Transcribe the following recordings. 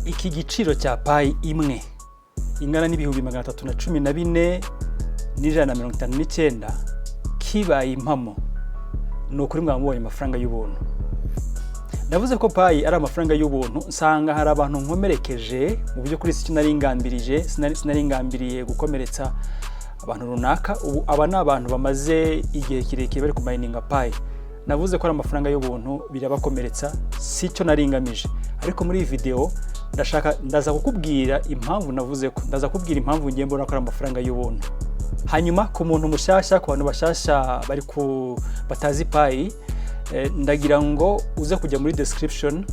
Iki giciro cya Pi imwe ingana n'314,159 kibaye impamo, ni ukuri mwamubonye amafaranga y'ubuntu. Navuze ko Pi ari amafaranga y'ubuntu, nsanga hari abantu nkomerekeje. Mu by'ukuri si nari ngambirije, sinari ngambiriye gukomeretsa abantu runaka. Ubu aba ni abantu bamaze igihe kirekire bari kumayininga Pi. Navuze ko ari amafaranga y'ubuntu, birabakomeretsa. Si cyo nari ngamije, ariko muri iyi videwo ndashaka, ndaza kukubwira impamvu navuze ko, ndaza kukubwira impamvu ngiye mbona ko ari amafaranga y'ubuntu. Hanyuma ku muntu mushyashya, ku bantu bashyashya bari ku batazi Pi, ndagira ngo uze kujya muri description,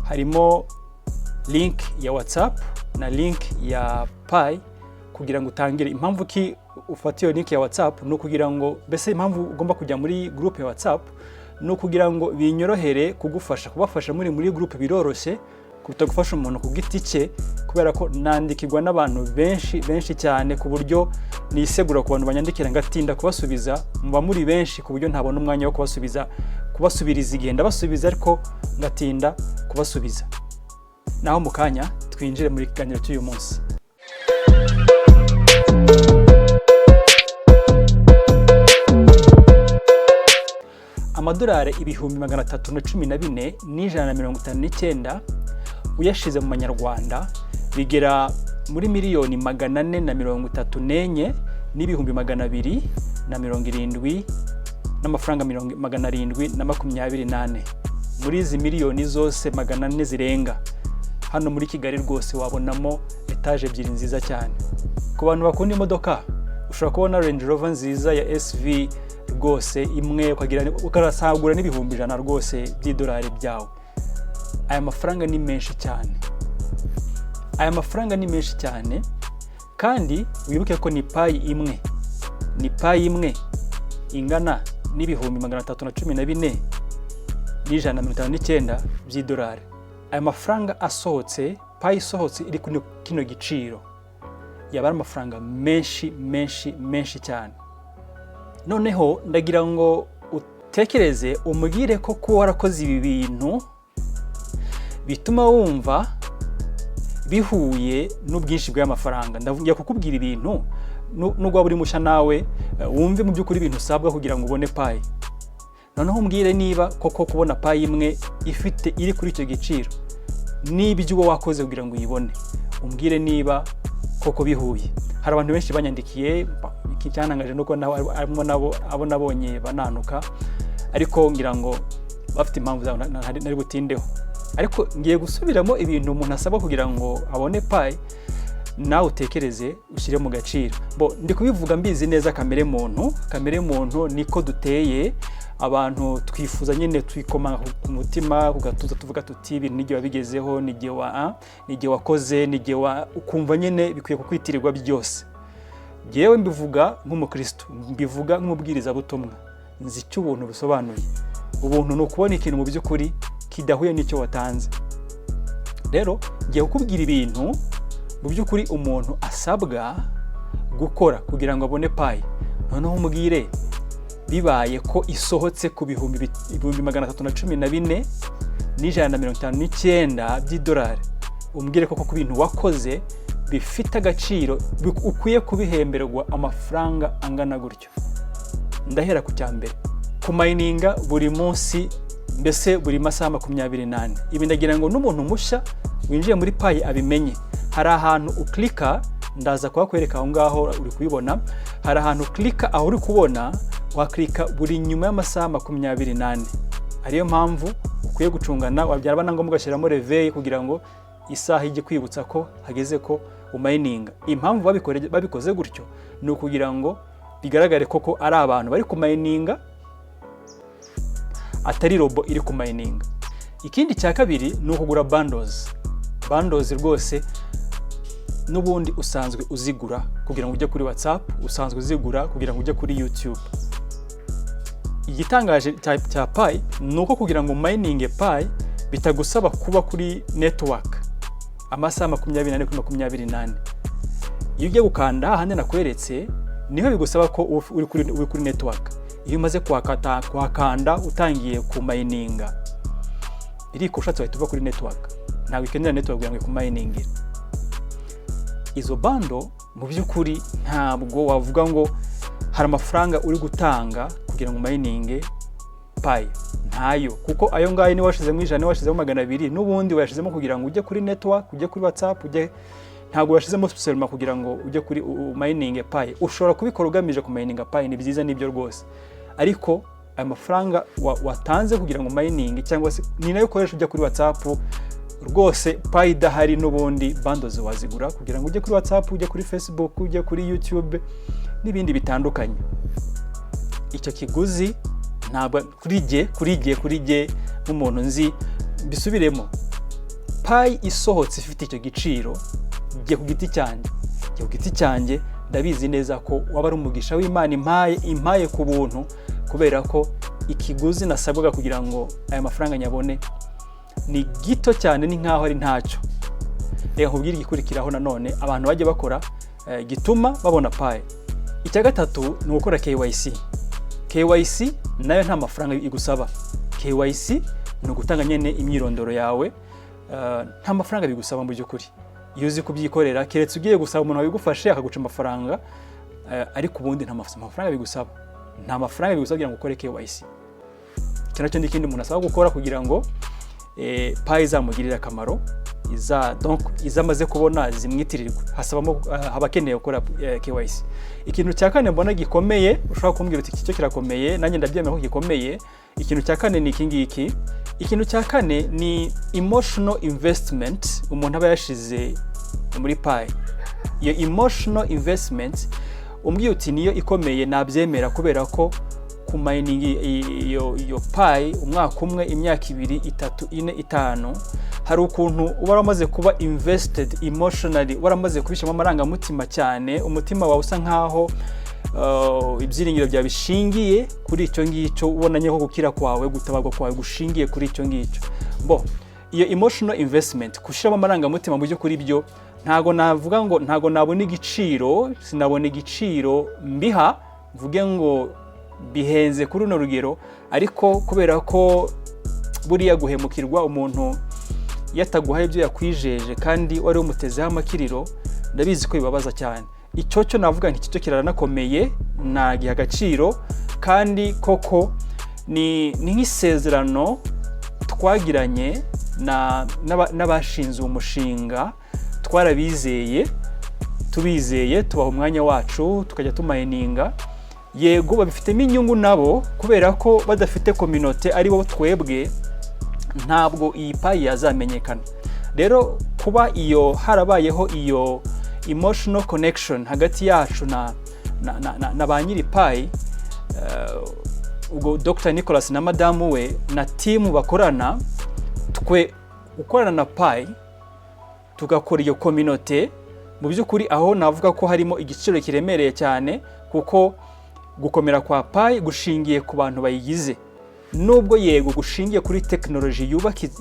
harimo link ya WhatsApp na link ya Pi kugira ngo utangire. Impamvu ki ufata iyo link ya WhatsApp ni ukugira ngo, mbese impamvu ugomba kujya muri group ya WhatsApp ni ukugira ngo binyorohere kugufasha. Kubafasha muri group biroroshye kuruta gufasha umuntu ku giti cye, kubera ko nandikirwa n'abantu benshi benshi cyane, ku buryo nisegura ku bantu banyandikira ngatinda kubasubiza. Muba muri benshi ku buryo ntabona umwanya wo kubasubiza, kubasubiriza igihe. Ndabasubiza ariko ngatinda kubasubiza. Naho mu kanya twinjire muri kiganiro cy'uyu munsi. Amadolari 314,159 uyashize mu manyarwanda bigera muri 434,270,000 n'amafaranga 724. Muri izi miliyoni zose 400 zirenga, hano muri Kigali rwose wabonamo etaje ebyiri nziza cyane. Ku bantu bakunda imodoka, ushobora kubona Range Rover nziza ya SV rwose imwe, ukarasagura n'100,000 rwose by'idolari byawe. Aya mafaranga ni menshi cyane, aya mafaranga ni menshi cyane. Kandi wibuke ko ni Pi imwe, ni Pi imwe ingana n'314,159 by'idolari. Aya mafaranga asohotse, Pi isohotse iri kuri kino giciro, yaba ari amafaranga menshi menshi menshi cyane. Noneho ndagira ngo utekereze, umbwire ko kuba warakoze ibi bintu bituma wumva bihuye n'ubwinshi bw'aya mafaranga. Ndagiye kukubwira ibintu, nubwo waba uri mushya nawe, wumve mu by'ukuri ibintu usabwa kugira ngo ubone Pi. Noneho umbwire niba koko kubona Pi imwe ifite iri kuri icyo giciro n'ibyo uba wakoze kugira ngo uyibone, umbwire niba koko bihuye. Hari abantu benshi banyandikiye. Iki cyantangaje nuko harimo nabo abo nabonye bananuka, ariko ngira ngo bafite impamvu zabo nari butindeho. Ariko ngiye gusubiramo ibintu umuntu asabwa kugira ngo abone Pi, nawe utekereze, ushyire mu gaciro. Bo ndi kubivuga mbizi neza kamere muntu, kamere muntu niko duteye. Abantu twifuza nyine, twikoma ku mutima, ku gatuza, tuvuga tuti ibintu n'igihe wabigezeho, n'igihe wa n'igihe wakoze, n'igihe wa ukumva nyine bikwiye kukwitirirwa byose. Yewe, mbivuga nk'umukristo, mbivuga nk'umubwirizabutumwa, nzi icyo ubuntu busobanuye. Ubuntu ni ukubona ikintu mu by'ukuri kidahuye n'icyo watanze. Rero ngiye kukubwira ibintu mu by'ukuri umuntu asabwa gukora kugira ngo abone Pi. Noneho umbwire, bibaye ko isohotse ku 314,159 by'idolari, umbwire koko ku bintu wakoze bifite agaciro, ukwiye kubihemberwa amafaranga angana gutyo. Ndahera ku cya mbere: kumayininga buri munsi, mbese buri masaha 24. Ibi ndagira ngo n'umuntu mushya winjiye muri Pi abimenye. Hari ahantu ukilika, ndaza kuhakwereka aho ngaho uri kubibona. Hari ahantu ukilika, aho uri kubona wakilika buri nyuma y'amasaha 24. Ariyo mpamvu ukwiye gucungana, wabyara na ngombwa ugashyiramo réveil kugira ngo isaha ijye kwibutsa ko hageze ko umayininga. Impamvu babikoze gutyo ni ukugira ngo bigaragare koko ari abantu bari kumayininga, atari robot iri kumayininga. Ikindi cya kabiri ni ukugura bundles. Bundles rwose n'ubundi usanzwe uzigura kugira ngo ujye kuri WhatsApp, usanzwe uzigura kugira ngo ujye kuri YouTube. Igitangaje cya Pi ni uko kugira ngo mayininge Pi bitagusaba kuba kuri network amasaha 24 kuri 24. Iyo ugiye gukanda hahandi nakweretse, niho bigusaba ko uri kuri network. Iyo umaze kuhakanda utangiye kumayininga, iriko ushatse wahita uva kuri network. Ntabwo ikenera network kugira ngo ikumayiningire izo bundle. Mu by'ukuri ntabwo wavuga ngo hari amafaranga uri gutanga kugira ngo umayininge Pi. Ntayo, kuko ayo ngayo niba washyizemo 100, niba washyizemo 200, n'ubundi wayashyizemo kugira ngo ujye kuri network, ujye kuri WhatsApp, ujye, ntabwo washyizemo seulement kugira ngo ujye kuri umayininge Pi. Ushobora kubikora ugamije kumayininga Pi, ni byiza, nibyo rwose, ariko ayo mafaranga watanze kugira ngo umayininge, cyangwa se ni nayo ukoresha ujya kuri WhatsApp, rwose Pi idahari n'ubundi bundles wazigura kugira ngo ujye kuri WhatsApp, ujye kuri Facebook, ujye kuri YouTube n'ibindi bitandukanye. Icyo kiguzi ntabwo kuri jye nk'umuntu nzi, mbisubiremo, Pi isohotse ifite icyo giciro, jye ku giti cyanjye ndabizi neza ko waba ari umugisha w'Imana impaye ku buntu, kubera ko ikiguzi nasabwaga kugira ngo aya mafaranga nyabone ni gito cyane, ni nkaho ari ntacyo. Reka nkubwire igikurikiraho nanone abantu bajya bakora gituma babona Pi. Icya gatatu ni ugukora KYC. KYC nayo nta mafaranga igusaba. KYC ni ugutanga nyine imyirondoro yawe, nta mafaranga bigusaba mu by'ukuri iyo uzi kubyikorera, keretse ugiye gusaba umuntu wabigufashe akaguca amafaranga, ariko ubundi nta mafaranga bigusaba. Nta mafaranga bigusaba kugira ngo ukore KYC. Icyo nacyo ni ikindi umuntu asaba gukora kugira ngo Pi izamugirire akamaro, iza, donc izo amaze kubona zimwitirirwa, hasabamo haba akeneye gukora KYC. Ikintu cya kane mbona gikomeye, ushobora kumbwira uti iki cyo kirakomeye, nanjye ndabyemera ko gikomeye. Ikintu cya kane ni iki ngiki. Ikintu cya kane ni emotional investment umuntu aba yashize muri Pi. Iyo emotional investment umbwiye uti niyo ikomeye, nabyemera, kubera ko kumayininga iyo Pi umwaka umwe, imyaka 2, 3, 4, 5, hari ukuntu uba waramaze kuba invested emotionally, waramaze kubishyiramo amarangamutima cyane, umutima wawe usa nkaho ibyiringiro byawe bishingiye kuri icyo ngicyo, ubonanye ko gukira kwawe, gutabarwa kwawe gushingiye kuri icyo ngicyo. Bo iyo emotional investment, gushyiramo amarangamutima, mu by'ukuri byo ntago navuga ngo, ntago nabona igiciro, sinabona igiciro mbiha mvuge ngo bihenze kuri runo rugero. Ariko kubera ko buriya guhemukirwa, umuntu iyo ataguhaye ibyo yakwijeje kandi wari umutezeho amakiriro, ndabizi ko bibabaza cyane. Icyo cyo navuga nti cyo kiranakomeye, nagiha agaciro, kandi koko ni nk'isezerano twagiranye n'abashinze uwo mushinga. Twarabizeye, tubizeye tubaha umwanya wacu, tukajya tumayininga. Yego, babifitemo inyungu nabo, kubera ko badafite communauté, ari bo twebwe, ntabwo iyi Pi yazamenyekana. Rero kuba iyo harabayeho iyo emotional connection hagati yacu na ba nyiri Pi, ubwo Dr Nicholas na madamu we na team bakorana, twe gukorana na Pi tugakora iyo communauté, mu by'ukuri aho navuga ko harimo igiciro kiremereye cyane, kuko gukomera kwa Pi gushingiye ku bantu bayigize. Nubwo yego gushingiye kuri tekinoloji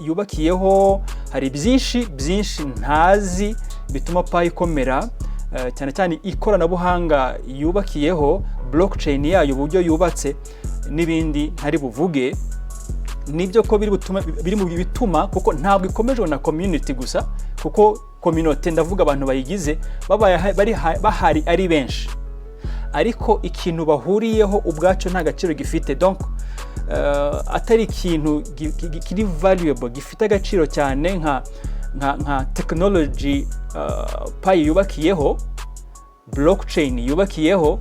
yubakiyeho, hari byinshi byinshi ntazi bituma Pi ikomera, cyane cyane ikoranabuhanga yubakiyeho, blockchain yayo, uburyo yubatse n'ibindi ntari buvuge. Nibyo ko biri butume, biri mu bituma, kuko ntabwo ikomejwe na community gusa, kuko community, ndavuga abantu bayigize, babaye bahari ari benshi, ariko ikintu bahuriyeho ubwacu nta gaciro gifite. Donc atari ikintu kiri valuable, gifite agaciro cyane nka technology Pi yubakiyeho, blockchain yubakiyeho,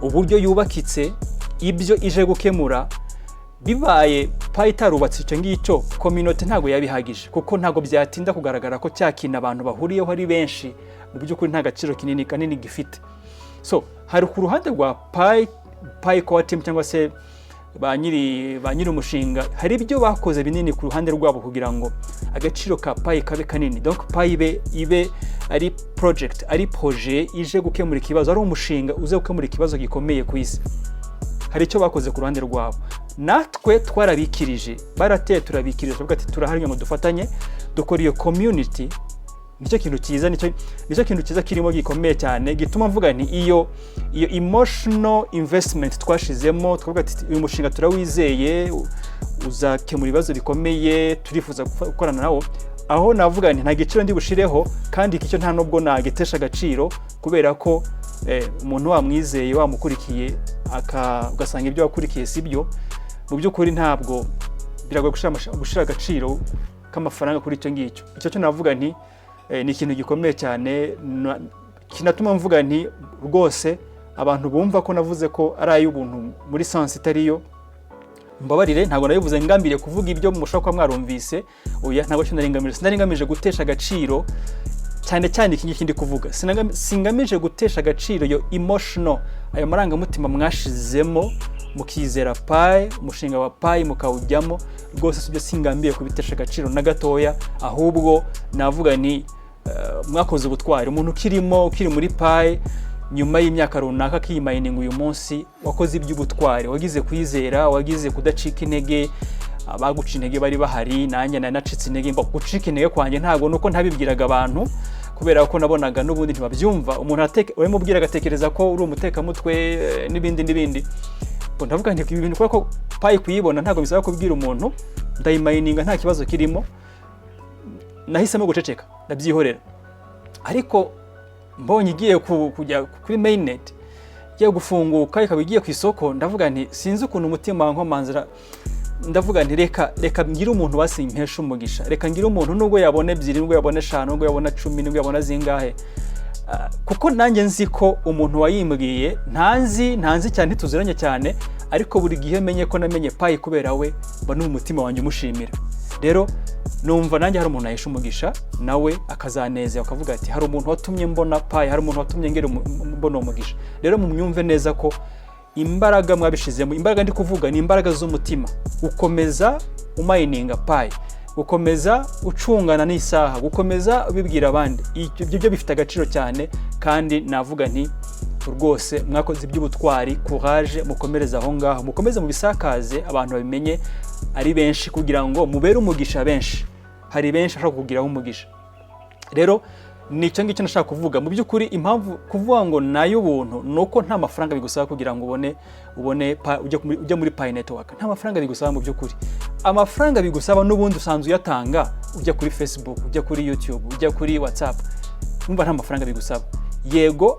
uburyo yubakitse, ibyo ije gukemura. Bibaye Pi itarubatse icyo ngicyo, communauté ntabwo yabihagije, kuko ntabwo byatinda kugaragara ko cya kintu abantu bahuriyeho ari benshi mu by'ukuri nta gaciro kanini gifite. So hari ku ruhande rwa Pi Core Team cyangwa se ba nyiri umushinga, hari ibyo bakoze binini ku ruhande rwabo kugira ngo agaciro ka Pi kabe kanini. Donc Pi ibe ari project, ari projet ije gukemura ikibazo, ari umushinga uze gukemura ikibazo gikomeye ku isi. Hari icyo bakoze ku ruhande rwabo. Natwe twarabikirije, barateye turabikirije, turavuga ati turahari ngo dufatanye dukora iyo community. Nicyo kintu cyiza, nicyo kintu cyiza kirimo gikomeye cyane gituma mvuga nti iyo emotional investment twashizemo, twavuga ati uyu mushinga turawizeye, uzakemura ibibazo bikomeye, turifuza gukorana nawo. Aho navuga nti nta giciro ndi bushireho, kandi iki cyo nta nubwo nagitesha agaciro, kubera ko umuntu wamwizeye, wamukurikiye, ugasanga ibyo wakurikiye si byo, mu by'ukuri ntabwo biragoye gushira agaciro k'amafaranga kuri icyo ngicyo. Icyo cyo navuga nti ni ikintu gikomeye cyane, kinatuma mvuga nti rwose abantu bumva ko navuze ko ari ay'ubuntu muri sens itariyo, mbabarire. Ntabwo nabivuze ngambiriye kuvuga ibyo mushobora kuba mwarumvise. Oya, ntabwo cyo nari ngamije. Sinari ngamije gutesha agaciro cyane cyane iki ngiki ndi kuvuga. Singamije gutesha agaciro iyo emotional, ayo marangamutima mwashizemo mukizera Pi, umushinga wa Pi mukawujyamo. Rwose sibyo, singambiye kubitesha agaciro na gatoya. Ahubwo navuga ni mwakoze ubutwari. Umuntu ukirimo, ukiri muri Pi nyuma y'imyaka runaka akiyimayininga uyu munsi, wakoze iby'ubutwari, wagize kwizera, wagize kudacika intege. Abaguca intege bari bahari, nanjye nari nacitse intege. Mba gucika intege kwanjye ntabwo nuko ntabibwiraga abantu, kubera ko nabonaga n'ubundi ntibabyumva. Umuntu uramubwira agatekereza ko uri umutekamutwe, n'ibindi n'ibindi. Ubwo ndavuga nti ibi bintu, kubera ko Pi kuyibona ntabwo bisaba kubwira umuntu, ndayimayininga nta kibazo kirimo. Nahisemo guceceka, ndabyihorera. Ariko mbonye igiye kujya kuri mainnet, igiye gufunguka, ikaba igiye ku isoko, ndavuga nti sinzi ukuntu umutima wankomanzira, ndavuga nti reka ngire umuntu basi mpesha umugisha, reka ngire umuntu nubwo yabona ebyiri, nubwo yabona eshanu, nubwo yabona 10, nubwo yabona zingahe. Kuko nanjye nzi ko umuntu wayimbwiye ntanzi cyane, ntituziranye cyane, ariko buri gihe menye ko namenye Pi kubera we, mba numva umutima wanjye umushimira. Rero numva nanjye hari umuntu nahesha umugisha, nawe akazanezera akavuga ati hari umuntu watumye mbona Pi, hari umuntu watumye ngera mbona uwo mugisha. Rero mumyumve neza ko imbaraga mwabishizemo, imbaraga ndi kuvuga ni imbaraga z'umutima, gukomeza umayininga Pi, gukomeza ucungana n'isaha, gukomeza ubibwira abandi, ibyo byo bifite agaciro cyane. Kandi navuga nti rwose mwakoze iby'ubutwari, courage, mukomereze aho ngaho, mukomeze mubisakaze, abantu babimenye ari benshi, kugira ngo mubere umugisha benshi. Hari benshi bashobora kukugiraho umugisha. Rero ni icyo ngicyo nashaka kuvuga. Mu by'ukuri impamvu kuvuga ngo ni ay'ubuntu ni uko nta mafaranga bigusaba kugira ngo ubone ujye muri Pi Network. Nta mafaranga bigusaba. Mu by'ukuri amafaranga bigusaba n'ubundi usanzwe uyatanga, ujya kuri Facebook, ujya kuri YouTube, ujya kuri WhatsApp. Numva nta mafaranga bigusaba. Yego,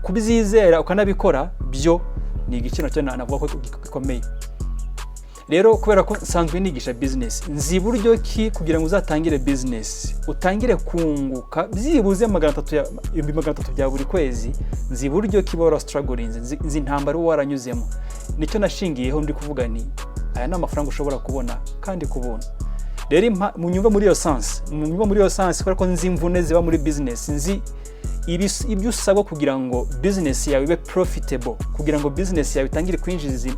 kubyizera ukanabikora byo ni igiciro cyo navuga ko gikomeye. Rero kubera ko nsanzwe nigisha business, nzi buryo ki kugira ngo uzatangire business, utangire kunguka byibuze 300,000 bya buri kwezi. Nzi buryo ki uba warastrugglinze, nzi intambara uba waranyuzemo. Nicyo nashingiyeho ndi kuvuga ni aya ni amafaranga ushobora kubona kandi ku buntu. Rero munyumve muri iyo sens, munyumve muri iyo sens, kubera ko nzi imvune ziba muri business, nzi ibyo usabwa kugira ngo business yawe ibe profitable, kugira ngo business yawe itangire kwinjiza,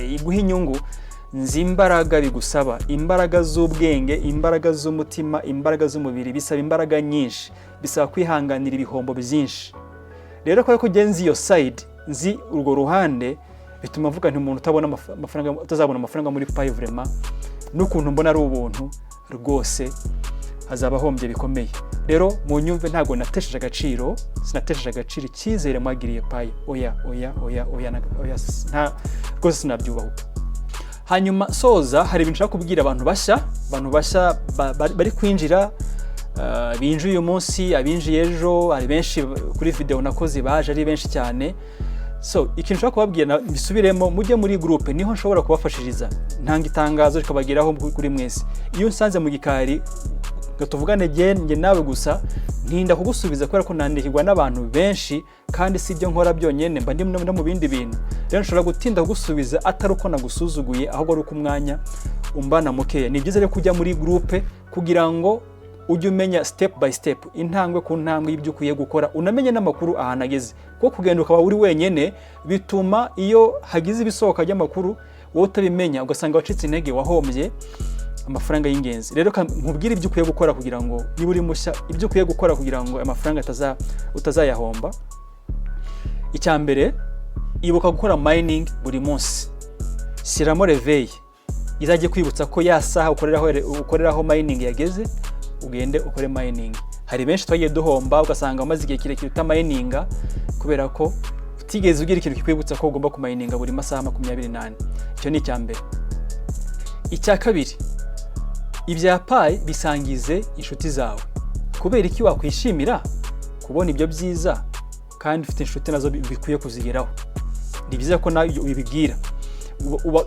iguhe inyungu. Nzi imbaraga bigusaba, imbaraga z'ubwenge, imbaraga z'umutima, imbaraga z'umubiri. Bisaba imbaraga nyinshi, bisaba kwihanganira ibihombo byinshi. Rero kubera ko nzi iyo side, nzi urwo ruhande, bituma mvuga nti umuntu utabona amafaranga, utazabona amafaranga muri Pi vraiment, n'ukuntu mbona ari ubuntu, rwose hazaba ahombye bikomeye. Rero mu nyumve, ntabwo natesheje agaciro, sinatesheje agaciro icyizere mwagiriye Pi. Oya, oya, oya, oya, oya, nta rwose sinabyubahuka. Hanyuma soza, hari ibintu nshaka kubwira abantu bashya, abantu bashya bari kwinjira, binjiye uyu munsi, abinjiye ejo. Hari benshi kuri video nakoze baje ari benshi cyane. So ikintu nshaka kubabwira, mbisubiremo: mujye muri groupe, niho nshobora kubafashiriza. Ntanga itangazo rikabageraho kuri mwese. Iyo unsanze mu gikari ngo tuvugane njye nawe gusa, ntinda kugusubiza kubera ko nandikirwa n'abantu benshi, kandi si ibyo nkora byonyine, mba ndi no mu bindi bintu. Rero nshobora gutinda kugusubiza, atari uko nagusuzuguye, ahubwo ari uko umwanya umbana mukeya. Ni byiza rero kujya muri groupe kugira ngo ujye umenya step by step, intambwe ku ntambwe y'ibyo ukwiye gukora, unamenye n'amakuru ahantu ageze. Kuko kugenda ukaba uri wenyine bituma iyo hagize ibisohoka by'amakuru wowe utabimenya, ugasanga wacitse intege, wahombye amafaranga y'ingenzi. Rero nkubwire ibyo ukwiye gukora kugira ngo, niba uri mushya, ibyo ukwiye gukora kugira ngo amafaranga utazayahomba. Icya mbere, ibuka gukora mining buri munsi. Shyiramo réveil izajya kwibutsa ko ya saha ukoreraho mining yageze, ugende ukore mining. Hari benshi twagiye duhomba, ugasanga umaze igihe kirekire utamayininga kubera ko utigeze ugira ikintu kikwibutsa ko ugomba kumayininga buri masaha 24. Icyo ni icya mbere. Icya kabiri, Ibya Pi bisangize inshuti zawe. Kubera iki wakwishimira kubona ibyo byiza kandi ufite inshuti nazo bikwiye kuzigeraho? Ni byiza ko nawe ubibwira.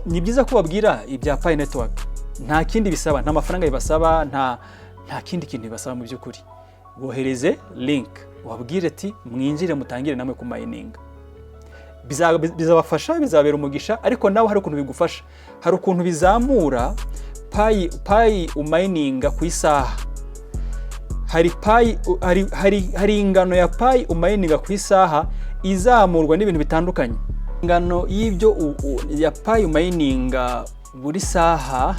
Ni byiza ko ubabwira ibya Pi Network. Nta kindi bisaba, nta mafaranga bibasaba, nta kindi kintu bibasaba. Mu by'ukuri, bohereze link, ubabwire ati: "Mwinjire, mutangire namwe kumayininga." Bizabafasha, bizabera umugisha. Ariko nawe hari ukuntu bigufasha, hari ukuntu bizamura Pi umayininga ku isaha. Hari Pi, hari ingano ya Pi umayininga ku isaha izamurwa n'ibintu bitandukanye. Ingano y'ibyo ya Pi umayininga buri saha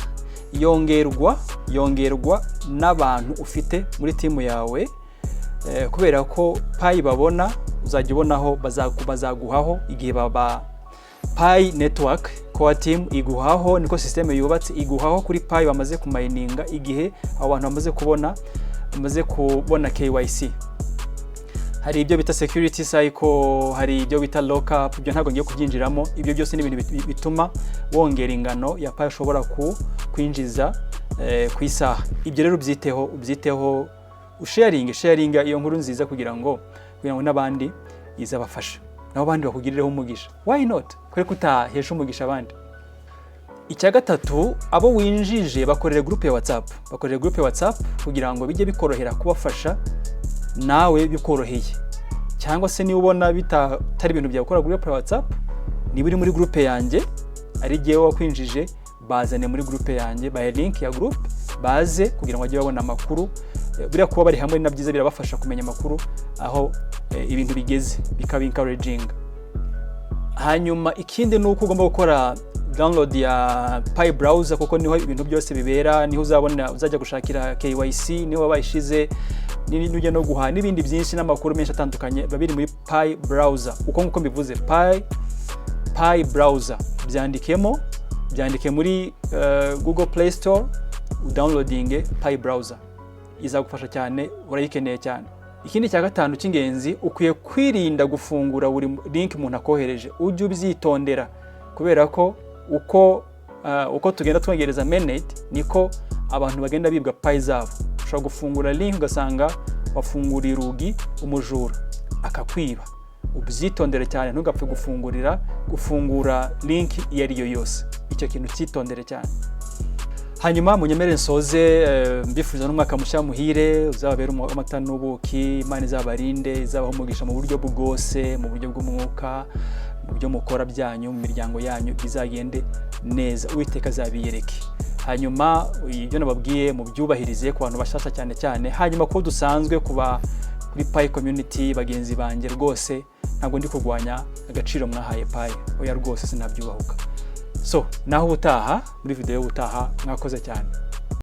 yongerwa n'abantu ufite muri team yawe, kubera ko Pi babona uzajya ubonaho, bazaguhaho igihe baba Pi Network core team iguhaho. Niko système yubatse, iguhaho kuri Pi bamaze kumayininga igihe abo bantu bamaze kubona KYC. Hari ibyo bita security cycle, hari ibyo bita lockup. Ibyo ntabwo ngiye kubyinjiramo. Ibyo byose ni ibintu bituma wongera ingano ya Pi ushobora kwinjiza ku isaha. Ibyo rero ubyiteho, ubyiteho, usharinge iyo nkuru nziza kugira ngo n'abandi izabafashe, nabo abandi bakugirireho umugisha. Why not? Kure kutahesha umugisha abandi. Icya gatatu, abo winjije bakorere groupe ya WhatsApp. Bakorere groupe ya WhatsApp kugira ngo bijye bikorohera kubafasha, nawe bikoroheye. Cyangwa se niba ubona bitari ibintu byawe gukora groupe ya WhatsApp, niba uri muri groupe yanjye ari jyewe wakwinjije, bazane muri groupe yanjye, bahe link ya groupe, baze kugira ngo bajye babona amakuru. Buriya kuba bari hamwe na byiza, birabafasha kumenya amakuru aho ibintu bigeze, bikaba encouraging. Hanyuma ikindi ni uko ugomba gukora download ya Pi Browser, kuko niho ibintu byose bibera, niho uzabona, uzajya gushakira KYC, niho bayishize, nujya no guhaha n'ibindi byinshi n'amakuru menshi atandukanye biba biri muri Pi Browser. Uko nguko mbivuze, Pi Browser, byandikemo, byandike muri Google Play Store, udownloadinge Pi Browser, izagufasha cyane, urayikeneye cyane. Ikindi cya gatanu cy'ingenzi, ukwiye kwirinda gufungura buri link umuntu akohereje. Ujye ubyitondera, kubera ko uko tugenda twongereza mainnet niko abantu bagenda bibwa Pi zabo. Ushobora gufungura link ugasanga wafunguriye urugi umujura akakwiba. Ubyitondere cyane, ntugapfe gufungura link iyo ari yo yose. Icyo kintu cyitondere cyane. Hanyuma munyemere nsoze mbifuriza n'umwaka mushya muhire, uzababera amata n'ubuki. Imana izabarinde, izabaha umugisha mu buryo bwose, mu buryo bw'umwuka, mu byo mukora byanyu, mu miryango yanyu bizagende neza, Uwiteka azabiyereke. Hanyuma ibyo nababwiye mubyubahirize ku bantu bashasha cyane cyane. Hanyuma ko dusanzwe kuba kuri Pi community, bagenzi banjye, rwose ntabwo ndi kurwanya agaciro mwahaye Pi, oya rwose, sinabyubahuka. So naho ubutaha muri video y'ubutaha, mwakoze cyane.